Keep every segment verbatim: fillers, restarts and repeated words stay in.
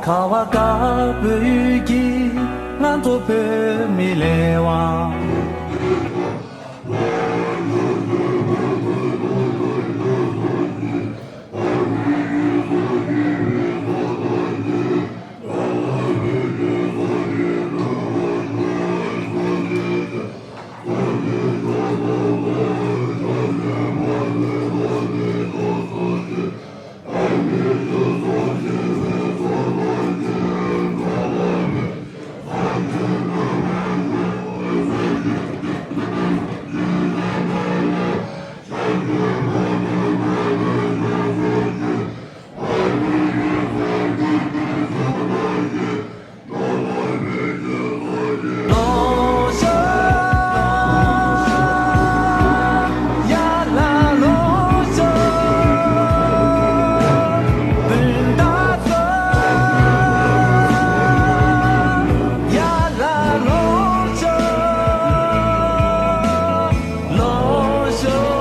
ཁ་བ་དཀར་པོའི་ཡུལ་གྱི་ང་ཚོ་བོད་མི་ལས་དབང་། ལོངས་ཤོག་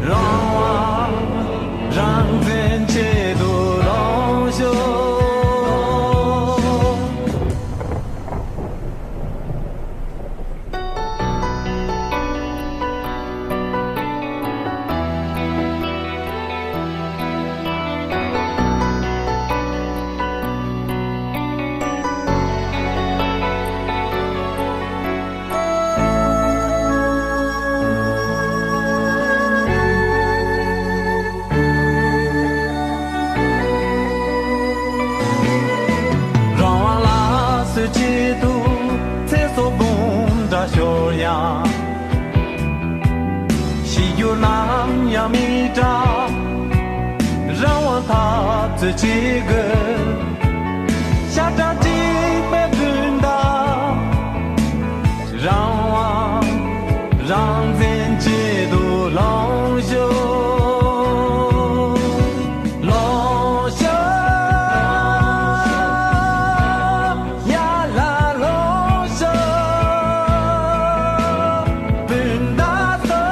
རང་དབང་རང་བཙན་ཆེད་དུ་ལོངས་ཤོག་རང་དབང་ལ་སོགས་ཆེད་དུ་ཚེ་སྲོག་འབུམ་ཕྲག་ཤོར་ཡང་། ཤི་རྒྱུ་ནམ་ཡང་མི་འདྲ། རང་དབང་འཐབ་རྩོད་བྱེད་དགོས། ཤ་ཁྲག་གཅིག་པའི་སྤུན་ཟླ། རང་དབང་རང་བཙན་ཆེད་དུ་ལོངས་ཤོག་ལོངས་ཤོག་ཡར་ལ་ལོངས་ཤོག་སྤུན་ཟླ་ཚོ།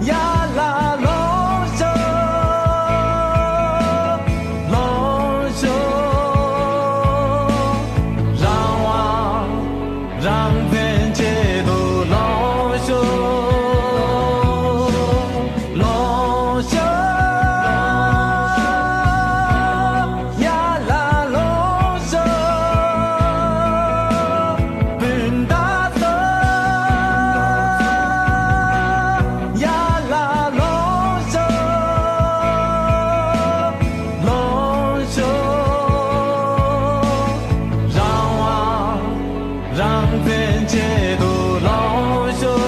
ཡར་ལ་ལོངས་ཤོག་ལོངས་ཤོག་རང་དབང་རང་བཙན་ཆེད་དུ་ལོངས་ཤོག་ལོངས་ཤོག་ཡར་ལ་ལོངས་ཤོག་སྤུན་ཟླ་ཚོ། ཡར་ལ་ལོངས་ཤོག་ལོངས་ཤོག་རང་དབང་རང་བཙན་ཆེད་དུ་ལོངས་ཤོག་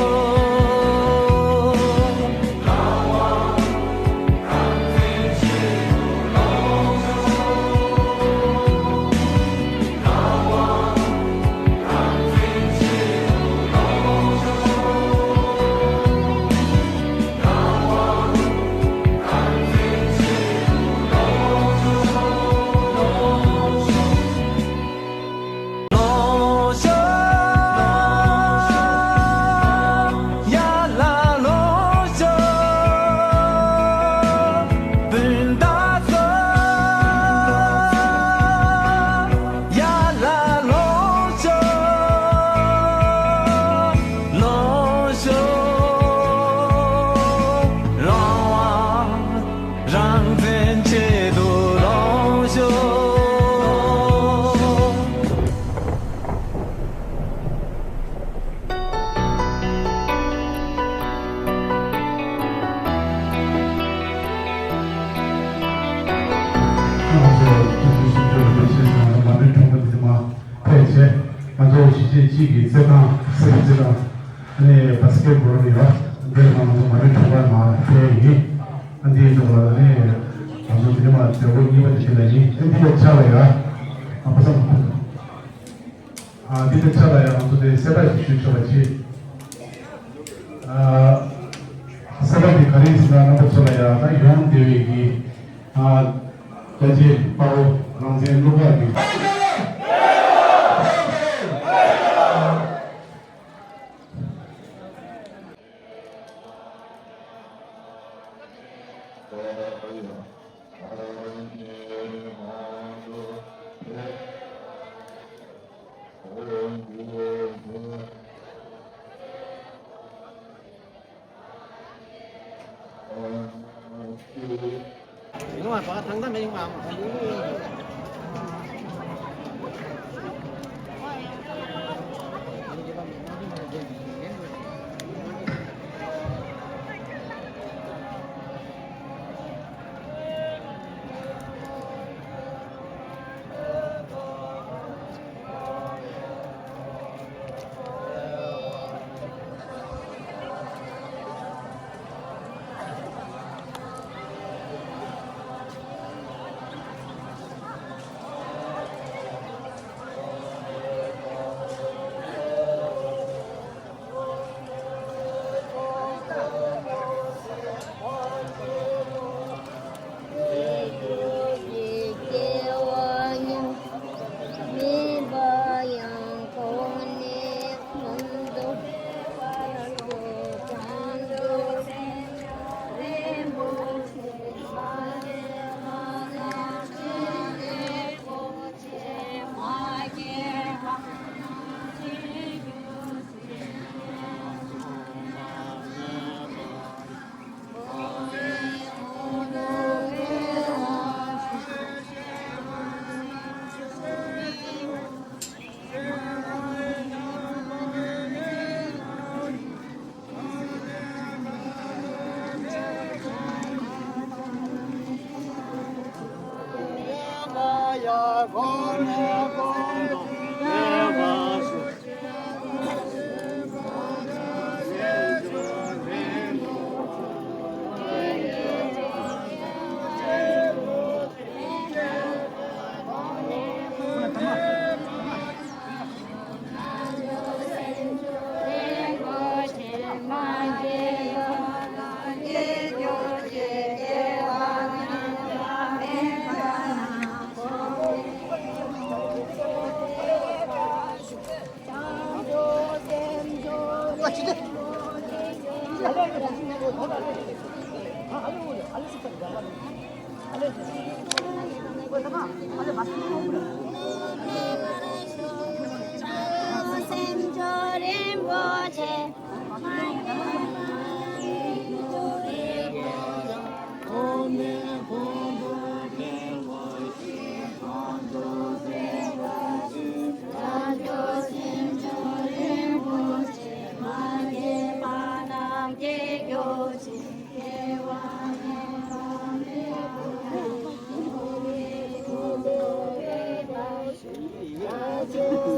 ལོངས་ཤོག་ཡར་ལ་ལོངས་ཤོག་སྤུན་ཟླ་ཚོ། ཡར་ལ་ལོངས་ཤོག་ལོངས་ཤོག་རང་དབང་རང་བཙན་ཆེད་དུ་ལོངས་ཤོག་ང་ཚོ་བོད་མི་སྤྱི་འཐུས་ཚོགས་གཙོས་ལས་བྱེད་ཚང་མ་མ་དངུལ་ཁྲོམ་པ་འདི་མ་ཕེབས་བྱས། ང་ཚོ་གཞིས་བྱེས་སྤྱི་གི་རྩེད་ཐང་གསེར་གྱི་རྩེད་ཐང་ཨ་ནི་བྷ་སི་ཀེ་ཊི་བྷོལ་ཡོད། འདིར་ང་ཚོ་མ་དངུལ་ཁྲོམ་པ་མ་ཕེབས་ཡིན། ཨ་འདིའི་ཐོག་ལ་ཨ་ནི་ང་ཚོ་འདི་མ་བདེ་བོ་གཉིས་པ་དེ་བྱེད་ལ་ཡིན། ཨ་འདི་ལ་ཆགས་ལ་ཡ། ཨ་ཕ་སང་། ཨ་འདི་ལ་ཆགས་ལ་ཡ། ང་ཚོ་དེ་གསལ་བསྒྲགས་ཤིག་ཞུ་ཆོག་པ་བྱེད། ཨ་གསལ་བསྒྲགས་དེ་ག་རེ་ཡིན་ཟེར་ན། རྣམ་པ་ཚོ་ལ་ཡ་ད་ཡོང་བདེ་བའི་གི། ཨ་རྒྱལ་གཅེས་དཔའ་བོ་རང་བཙན་བླུག་པ་གི།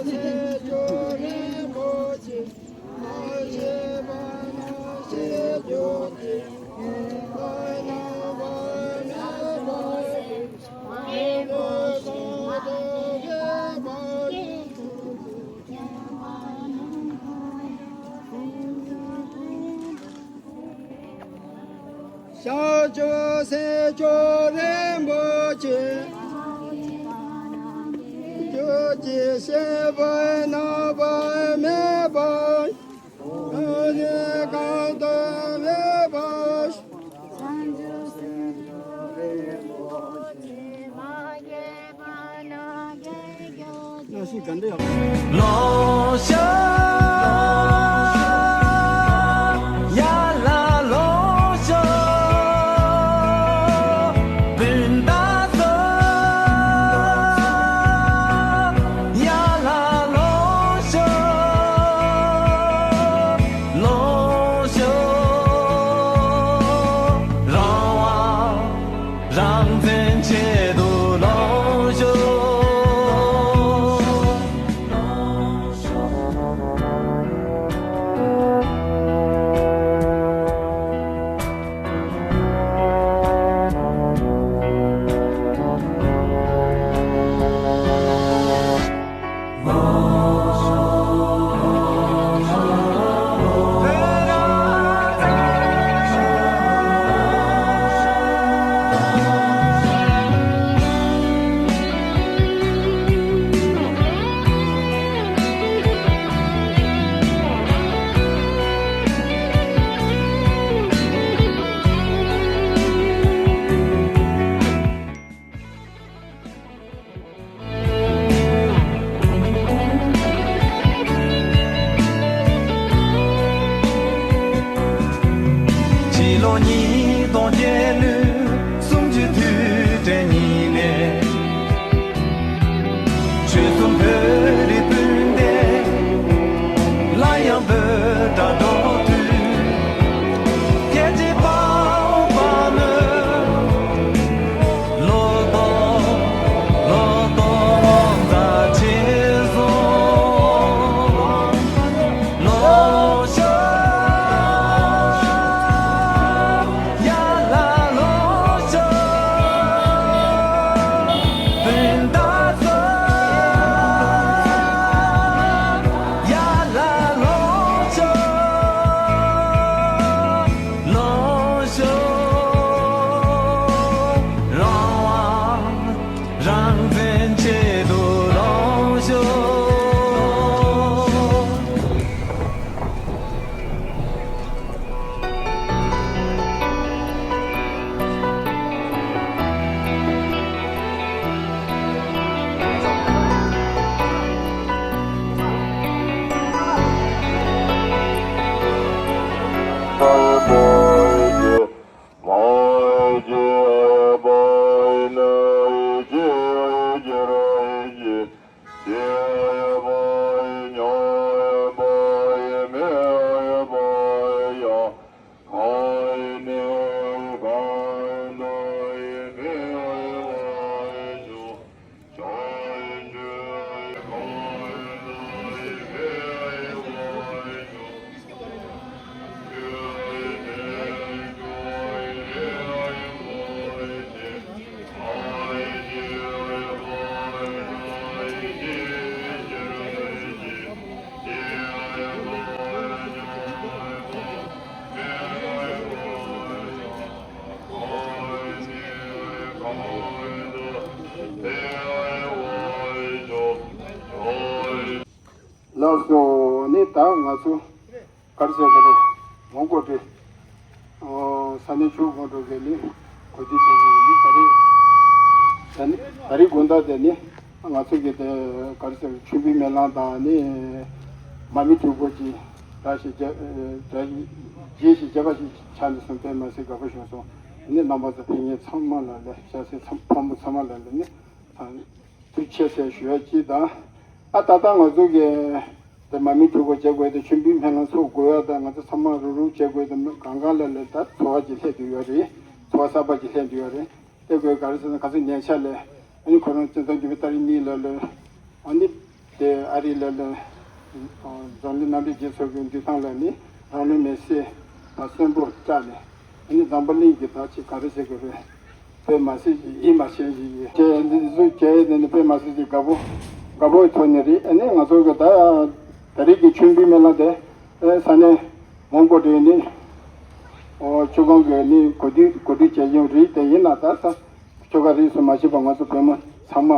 སེམས་མཆོག་རིན་པོ་ཆེ། ཤཱཀྱ་སེམས་མཆོག་རིན་པོ་ཆེ། རྒྱུད་ཀྱི་བཤད་པ་རྣམ་པར་མེད་པ། གང་ཞིག་གང་དུ་སླེབས་པ། ལོངས་ཤོག་ཡ་ལ་ལོངས་ཤོག་བུན་བདག་ཚོ། ཡ་ལ་ལོངས་ཤོག་ལོངས་ཤོག་རང་དབང་རང་བཙན་ཆེད་དུ་ལོངས་ཤོག་སྟོང་ཉིད་སྟོང་རྒྱལ་གླུ། སུམ་ཅུ་དུས་དྲན་ཉིན་ནས། ཆོལ་གསུམ་བོད་རིགས་སྤུན་ཟླས། སླར་ཡང་བོད་སྒྲ་སྒྲོག་དུས། སྐད་ཅིག་པའོ་པ་མོ། ལོ་ཏོག་ལོ་ཏོག་རྫ་ཆེན་བཟང་། ལོ་ཤོ། ཡ་ལ་ལོ་ཤོ། བུན་ད་ཚོ། ཡ་ལ་ལོ་ཤོ། ལོ་ཤོ། རང་དབང་རང་བཙན་ཆེད་དུ་ལོ་ཤོ། ལགས་སོ། ནི་ད་ང་ཚོ་ག་རེ་ཟེར་དགོས་རེད། མོན་གྷོ་དེ། ཨོ། ས་གནས་ཆུ་དགོན་དུ་གི་ནི་གོ་སྒྲིག་བྱེད་ཀྱི་ཡོད། ནི་ད་རེས་ད་ནི་ད་རེས་དགོང་དག་དེ་ནི་ང་ཚོ་གི་དེ་ག་རེ་ཟེར། མཆོད་འབུལ་སྨོན་ལམ་དང་ནི་མར་མེ་དྲིལ་བུ་ཅིག་བཀྲ་ཤིས་རྒྱ་བཀྲ་ཤིས་རྒྱལ་བ་ཞིག་ཆགས་ནས་སོང་། དཔེ་མ་སྲིད་དགའ་པོ་བྱུང་སོང་། ནི་རྣམ་པ་ཚོ་ཕེབས་མཁན་ཚང་མ་ལ་ལ་ཤ་སེ་ཚང་ཕོ་མོ་ཚང་མ་ལ་ལ་ནི་ཐུགས་རྗེ་ཆེ་ཟེར་ཞུ་ཡ་གཅིག་དང་། ཨ་ད་ལྟ་ང་ཚོ་གི་དེ་མར་མེ་དྲིལ་བུ་བྱེད་དགོས་དེ། མཆོད་འབུལ་སྨོན་ལམ་ཚོགས་དགོས་ཡ་དང་། ང་ཚོ་ཚང་མ་རུབ་རུབ་བྱེད་དགོས་དེ། གང་གང་ལ་ལ་ད་འཚོ་བ་ཅིག་སླེབས་བསྡད་ཡོད་རེད། འཚོ་བ་གསར་པ་ཅིག་སླེབས་བསྡད་ཡོད་རེད། དེ་དགོས་ག་རེ་ཟེར་ན་ག་ཚོད་ཉེ་ཆར་ལས་ཨ་ནི་ཁོ་རང་སྤྱི་ཚོགས་འདི་པའི་ཏ་རིག་གཉིས་ལ་ལ་ཨ་ནི་དེ་ཨ་རི་ལ་ལ་འཛམ་གླིང་མཉམ་འབྲེལ་རྒྱལ་ཚོགས་ཀྱི་འདུས་ཐང་ལ་ནི་རང་ལུས་མེར་སྲེག་ད་གསོན་པོ་བཀྲ་ནས། ཨ་ནི་འཛམ་བུ་གླིང་གི་ད་ཅིག་ག་རེ་ཟེར་དགོས་རེད། དཔེ་མ་སྲིད་ཅིག་ཡིད་མ་ཆེས་ཅིག་ཡིན། ཁྱེད་འདི་ཚོ་ཁྱེད་འདི་ནི་དཔེ་མ་སྲིད་ཅིག་དགའ་པོ་དགའ་པོའི་ཐོག་ནས་རེད། ཨ་ནི་ང་ཚོ་གི་ད་ད་རེས་ཀྱི་མཆོད་འབུལ་སྨོན་ལམ་དེ་ཨེ་ས་གནས་མོན་གྷོ་དེ་ནི་ཨོ་ཆུ་སྒང་གི་ནི་གོ་སྒྲིག་གོ་སྒྲིག་བྱས་ཡོད་རེད། དེ་ཡིན་ན་ད་ས་ཁྱོ་ག་རིས་སུ་མ་ཤེས་པ་ང་ཚོ་བོད་མི་ཚང་མ།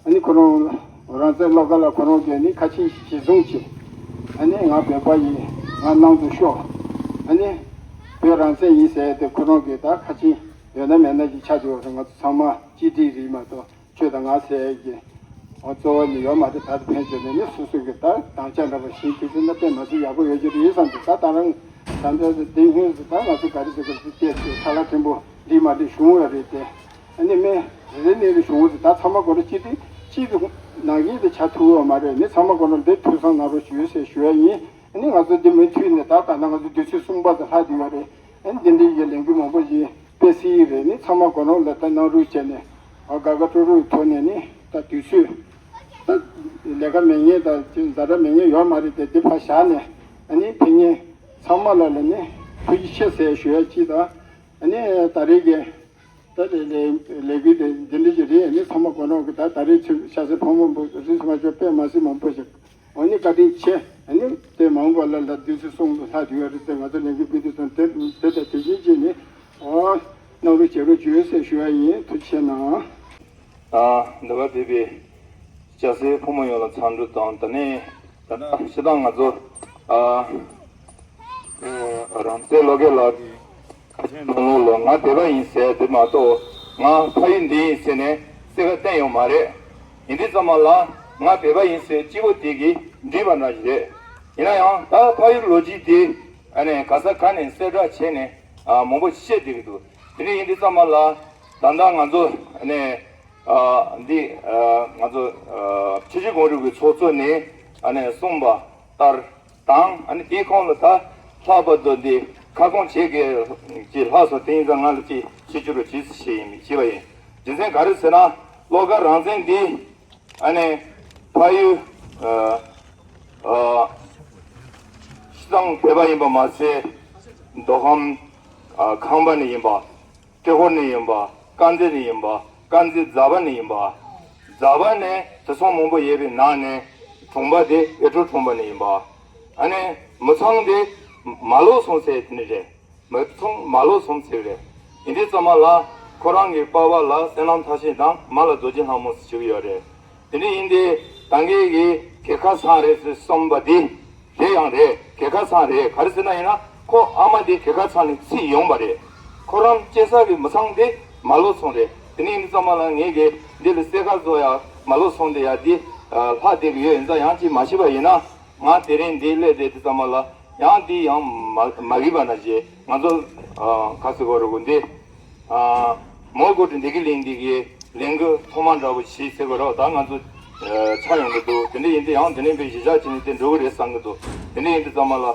ཨ་ནི་ཁོ་རང་རང་བཙན་བློ་དགའ་ལགས་ཁོ་རང་གིས་ནི་ཁ་ཆེམས་ཤིག་གཞི་བཟུང་བྱས། ཨ་ནི་ང་བོད་པ་ཡིན། ང་ནང་དུ་ཤོག་ཨ་ནི་བོད་རང་བཙན་ཡིན་ཟེར་ཏེ་ཁོ་རང་གིས་ད་ཁ་ཆེམས་ཡོད་ན་མེད་ན་ཅིག་ཆགས་ཀྱི་ཡོད་རེད། ང་ཚོ་ཚང་མ་གཅིག་སྒྲིལ་རེད་མ་གཏོགས་ཁྱོད་དང་ང་ཟེར་ཡས་ཀྱི་ཨོ་གཙོ་བོ་ནི་ཡོད་མ་རེད། ད་ཕན་ཆད་ནས་ནི་སོ་སོ་གི་ད་དམ་བཅའ་འདྲ་པོ་ཞིག་ཞུས་ཚུལ་ན་དཔེ་མ་ཚུགས་ཡག་པོ་ཡོད་ཀྱི་རེད་བསམ་གྱི། ད་ད་རང་ད་ལྟ་དེ་སྔོན་སུ་ད་ང་ཚོ་ག་རེ་ཟེར་དགོས་རེད། དེ་ཁྲ་ལ་ཕྲན་བུ་འདི་མ་འདི་བྱུང་བ་རེད་དེ། ཨ་ནི་མི་རེ་རེ་ནས་རེ་བྱུང་བ་ཟེར། ད་ཚང་མ་ཁོ་རང་གཅིག་སྒྲིལ་གཅིག་ཏུ་ནང་བཞིན་དུ་བྱ་ཐུབ་ཡོད་མ་རེད། ནི་ཚང་མ་ཁོ་རང་འདི་ཐུགས་བསམ་གནང་རོགས་ཞུ་ཟེར་ཞུ་ཡ་ཡིན། ཨ་ནི་ང་ཚོ་འདི་མུ་མཐུད་ནས་ད་ད་ལྟ་ང་ཚོ་དུས་ཚོད་གསུམ་པ་དུ་ལྷག་བསྡད་ཡོད་རེད། ཨ་ནི་འདི་འདྲའི་ཡི་ལས་འགུལ་མང་པོ་ཞིག་སྤེལ་སྲིད་ཡིན་རེད། ནི་ཚང་མ་ཁོ་རང་ལ་ད་གནང་རོགས་བྱས་ནས་ཨ་དགའ་དགའ་སྤྲོ་སྤྲོའི་ཐོག་ནས་ནི་ད་དུས་ཚོད་ད་ལས་ཀ་མེད་མཁན་ད་ཅིག་ཛ་དྲག་མེད་མཁན་ཡོད་མ་རེད་དེ། འདི་ཕར་བཞག་ནས་ཨ་ནི་ཕེབས་མཁན་ཚང་མ་ལ་ལ་ནི་ཐུགས་རྗེ་ཆེ་ཟེར་ཞུ་ཡ་གཅིག་དང་། ཨ་ནི་ད་རེས་ཀྱི་ད་ལས་ལས་ལས་འགུལ་དེ་འདི་འདྲ་ཞིག་རེད། ཨ་ནི་ཚང་མ་དགོས་ནོ་གི་ད་ད་རེས་ཚུན་ཤ་ཚའི་ཕོ་མོ་འབུ་རིས་མ་ཆོག་དཔེ་མ་སྲིད་མང་པོ་ཞིག་ཨ་ནི་བཀའ་དྲིན་ཆེ། ཨ་ནི་དེ་མང་པོ་ལ་ལ་དུས་ཚོད་སོང་དུ་ལྷག་དུ་ཡོད་རེད་དེ། ང་ཚོ་ལས་འགུལ་སྤེལ་དུས་ཙམ་དེ་དེ་ལྟ་དེ་བཞིན་བྱས་ནས་ཨོ་གནང་རོགས་བྱེད་རོགས་བྱོས་ཟེར་ཞུ་བ་ཡིན། ཐུགས་རྗེ་ཆེ་གནང་། ད་འདི་བ་བོད་པའི་སྐྱ་སེར་ཕོ་མོ་ཡོངས་ལ་འཚམས་འདྲི་དང་། ད་ནི་ད་ལྟ་སྤྱིར་བཏང་ང་ཚོ་ཨ་རང་བཙན་བློ་དགའ་ལགས་ཀྱི་ཁ་ཆེམས་ནང་ལོགས་ལ་ང་བོད་པ་ཡིན་ཟེར་དེ་མ་གཏོགས་ང་ཕ་ཡུལ་འདི་ཡིན་ཟེར་ནས་གསལ་ཁ་བསྟན་ཡོད་མ་རེད། ཡིན་དུས་ཙམ་པ་ལ་ང་བོད་པ་ཡིན་ཟེར་སྤྱི་བོ་དེ་གིས་འདྲིས་པ་འདྲ་ཞིག་རེད། ཡིན་ན་ཡང་ད་ཕ་ཡུལ་ལོ་རྒྱུས་དེ་ཨ་ནི་ག་ས་ག་ནས་གསལ་བསྒྲགས་བྱས་ནས་ ཨ་མང་པོ་བཤད་བསྡད་ཀྱི་འདུག་དེ་འདྲ་ཡིན་དུས་ཙམ་པ་ལ་ད་ལྟ་ང་ཚོ་ཨ་ནི་ཨ་འདི་ཨ་ང་ཚོ་ཨ་ཆོས་བརྒྱུད་གོང་རིམ་གྱི་ཚོགས་གཙོ་ནས་ཨ་ནི་གསུངས་པ་ལྟར་དང་། ཨ་ནི་དེའི་ཁོངས་ལ་ད་ལྷག་པར་དུ་འདི་ཁ་སྐོང་བྱེད་དགོས་ཀྱི་ལྷག་སོང་། དེ་ཡིན་ཙང་ང་ལ་ཅིག་ཞུ་རྒྱུ་རུ་ཅིག་ཞུས་ཡིན་ཞུས་པ་ཡིན། རྒྱུ་མཚན་ག་རེ་ཟེར་ན་བློ་དགའ་རང་བཙན་འདི་ཨ་ནི་ཕ་ཡུལ་ཨ་ཨ་སྤྱིར་བཏང་བོད་པ་ཡིན་པ་མ་ཟད། མདོ་ཁམས་ཨ་ཁམས་པ་ནས་ཡིན་པ། ཏྲེ་ཧོར་ནས་ཡིན་པ། དཀར་མཛེས་ནས་ཡིན་པ། དཀར་མཛེས་རྫ་བ་ནས་ཡིན་པ། རྫ་བ་ནས་དེ་སོང་མང་པོ་ཡོད་པའི་ནང་ནས་གྲོང་པ་དེ་ཨེ་ཊོ་གྲོང་པ་ནས་ཡིན་པ། ཨ་ནི་མི་ཚང་དེ་མ་ལོག་སོང་ཟེར་དེ་ནི་རེད། མི་ཚང་མ་ལོག་སོང་ཟེར་རེད། ཡིན་དུས་ཙམ་པ་ལ་ཁོ་རང་གི་པ་ཕ་ལ་སེམས་ལམ་ཐབས་ཤེས་དང་མ་ལ་རྡོ་རྗེ་ལྷ་མོ་ཟེར་ཞུ་གི་ཡོད་རེད། དེ་འདྲ་ཡིན་དུས་ད་གིན་གི་གྱལ་ཁ་ཚང་རེད་ཟེར་གསུངས་པ་དེ་རེད་ཡང་རེད། གྱལ་ཁ་ཚང་རེད། ག་རེ་ཟེར་ན་ཡིན་ན་ཁོ་ཨ་མ་དེ་གྱལ་ཁ་ཚང་ནས་ཚུར་ཡོང་པ་རེད། ཁོ་རང་སྐྱེས་ས་གི་མི་ཚང་དེ་མ་ལོག་སོང་རེད། དེ་འདྲ་ཡིན་དུས་ཙམ་པ་ལ་ངས་གི་འདི་ལ་སེ་ཁ་བཟོ་ཡ་མ་ལོག་སོང་དེ་ཡ་དེ་ལྷག་བསྡད་གི་ཡོད། ཡིན་ཙང་ཡང་ཅིག་མ་ཤེས་པ་ཡིན་ན་ང་དེ་རིང་འདི་སླེབས་བསྡད་དུས་ཙམ་པ་ལ་ཡང་འདི་ཡང་མ་མ་གི་པ་ན་བྱས་ང་ཚོ་ཨ་ག་ཟེར་དགོས་རེད་གོ་འདི། ཨ་མོ་གོ་ཏི་འདི་གི་གླིང་འདི་གི་གླིང་གི་ཐོག་མ་འདྲ་པོ་ཞིག་ཟེར་དགོས་རེད། ད་ང་ཚོ་ཨ་ཆགས་ཡོང་གི་འདུག་དེ་འདྲ་ཡིན་དུས་ཡང་དེ་ནས་པའི་གཞིས་ཆགས་ཅིག་ནས་དེ་འགྲོ་གི་རེད་བསམ་གི་འདུག་དེ་འདྲ་ཡིན་དུས་ཙམ་པ་ལ་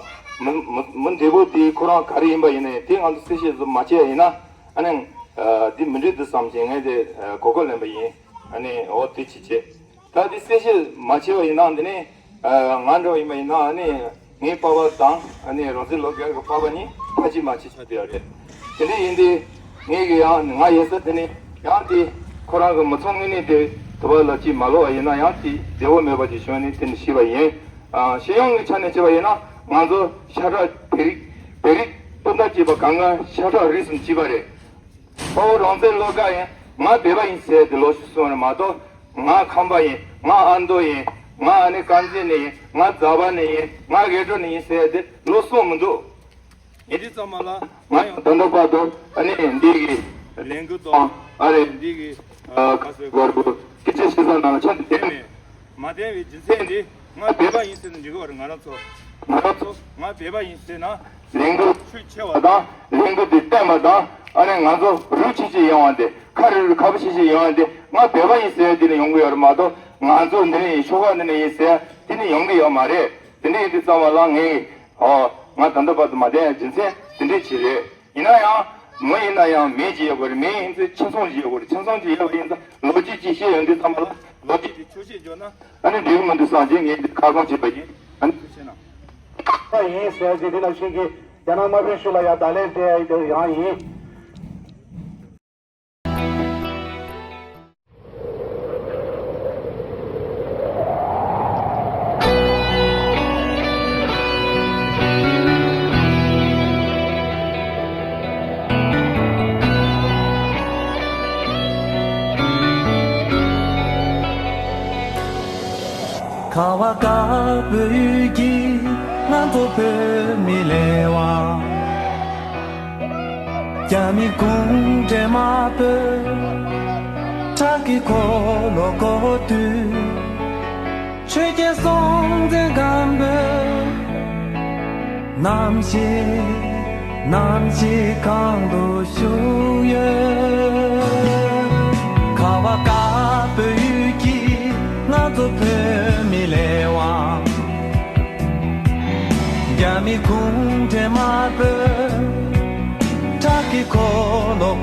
མི་མི་མི་འདི་པོ་དེ་ཁོ་རང་ག་རེ་ཡིན་པ་ཡིན་ནའི་དེ་ང་ཚོ་གསལ་བཤད་ཟིག་མ་བྱས་ཡིན་ན་ཨ་ནི་ཨ་འདི་མི་འགྲིག་འདུག་བསམ་བྱས་ངས་དེ་ཨ་གོ་སྐབས་ལེན་པ་ཡིན། ཨ་ནི་འོ་དེ་ཅི་བྱེད། ད་འདི་གསལ་བཤད་མ་བྱས་པ་ཡིན་ན་འདི་ནི་ཨ་ང་འདྲ་བ་ཡིན་པ་ཡིན་ན་ཨ་ནི་ངའི་པ་ཕ་དང་ཨ་ནི་རང་བཙན་སློབ་གྲྭའི་པ་ཕ་གཉིས་ཕ་གཅིག་མ་གཅིག་ཆགས་བསྡད་ཡོད་རེད། དེ་འདྲ་ཡིན་དུས་ངས་གི་ཡང་ང་ཡོད་ས་དེ་ནི་ཡང་དེ་ཁོ་རང་གི་མི་ཚང་ངོས་ནས་དེ་དུ་བ་ལ་གཅིག་མ་ལོག་པ་ཡིན་ན་ཡང་དེ་བདེ་བོ་མེད་པ་ཅིག་བྱུང་ནས་དེ་ནི་ཤི་བ་ཡིན། ཨ་སྤྱི་ཡོངས་ཀྱི་ཆ་ནས་བྱས་པ་ཡིན་ན་ང་ཚོ་ཤ་ཁྲག་བོད་རིགས་བོད་རིགས་སྤུན་ཟླ་གཅིག་པ་གང་ག་ཤ་ཁྲག་རིས་སུ་གཅིག་པ་རེད། ཁོ་བོ་རང་བཙན་སློབ་གྲྭ་ཡིན། ང་བོད་པ་ཡིན་ཟེར་དེ་ལོག་ཤི་སོང་རེད་མ་གཏོགས། ང་ཁམས་པ་ཡིན། ང་ཨ་མདོ་ཡིན། ང་ཨ་ནི་དཀར་མཛེས་ནས་ཡིན། ང་རྫ་བ་ནས་ཡིན། ང་ཨེ་ཊོ་ནས་ཡིན་ཟེར་དེ་ལོག་སོང་མི་འདུག་ཡིན་དུས་ཙམ་པ་ལ་ང་ཡང་ད་ལྟ་བར་དུ་ཨ་ནི་འདི་གི་ལས་འགུལ་དང་ཨ་རེ་འདི་གི་ཨ་ག་ཟེར་དགོས་རེད། སྐད་ཆ་བཤད་ས་ནང་ཆ་དེ་མེད། མ་བསྟན་པའི་རྒྱུ་མཚན་འདི་ང་བོད་པ་ཡིན་ཟེར་ན་འགྲིག་གི་རེད། ང་རང་ཚོ་ང་རང་ཚོ་ང་བོད་པ་ཡིན་ཟེར་ན་ལས་འགུལ་ཤུགས་ཆེ་བ་དང་ལས་འགུལ་འདི་བསྟན་པ་དང་ཨ་ནི་ང་ཚོ་རུ་ཆེ་ཆེ་ཡོང་བ་འདི་ཁ་རི་རུ་ཁ་བ་ཆེ་ཆེ་ཡོང་བ་འདི་ང་བོད་པ་ཡིན་ཟེར་འདི་ནས་ཡོང་གི་ཡོད་རེད་མ་གཏོགས་ང་ཚོ་འདི་ནས་ཡིན་ཤོག་ཁག་འདི་ནས་ཡིན་ཟེར་འདི་ནས་ཡོང་གི་ཡོད་མ་རེད། དེ་འདྲ་ཡིན་དུས་ཙམ་པ་ལ་ངས་ཨོ་ང་ད་ལྟ་བར་དུ་མ་བསྟན་ཡ་རྒྱུ་མཚན་དེ་འདྲ་ཅིག་རེད། ཡིན་ན་ཡང་མི་ཡིན་ན་ཡང་མི་ཅིག་ཡོད་དགོས་རེད། མི་ཡིན་ཚེ་ཁྱིམ་ཚང་ཅིག་ཡོད་དགོས་རེད། ཁྱིམ་ཚང་ཅིག་ཡོད་པ་ཡིན་ཙང་ལོ་རྒྱུས་ཅིག་བཤད་ཡོང་དུས་ཙམ་པ་ལ་ལོ་རྒྱུས་དེ་ཆོས་བཤད་འཇོག་ན་ཨ་ནི་འགྲིག་གི་མི་འདུག་བསམ་གྱི་ངས་འདི་ཁ་སྐོང་བྱས་པ་ཡིན། ཨ་ནི་ཐུགས་རྗེ་གནང་། ཡིན་ཟེར་གྱི་འདི་ལ་ཤིང་གི་རྒྱ་ནག་དམར་པོའི་ཤུགས་ལ་ཡ་ད་ལན་སྤྲད་ཡ་ཡང་ཡིན། ཁ་བ་དཀར་པོའི་ཡུལ་གྱི་ང་ཚོ་བོད་མི་ལས་དབང་རྒྱ་མི་གུང་ཁྲན་དམར་པོས་ཁྲག་གི་འཁོར་ལོ་བསྐོར་དུས། ཆོས་རྒྱལ་སྲོང་བཙན་སྒམ་པོས་ནམ་ཞིག་ནམ་ཞིག་གང་དུ་བཞུགས་ཡོད། ཁ་བ་དཀར་པོའི་ཡུལ་གྱི་ང་ཚོ་བོད་མི་ལས་དབང་རྒྱ་མི་གུང་ཁྲན་དམར་པོས་ཁྲག་གི་འཁོར་ལོ་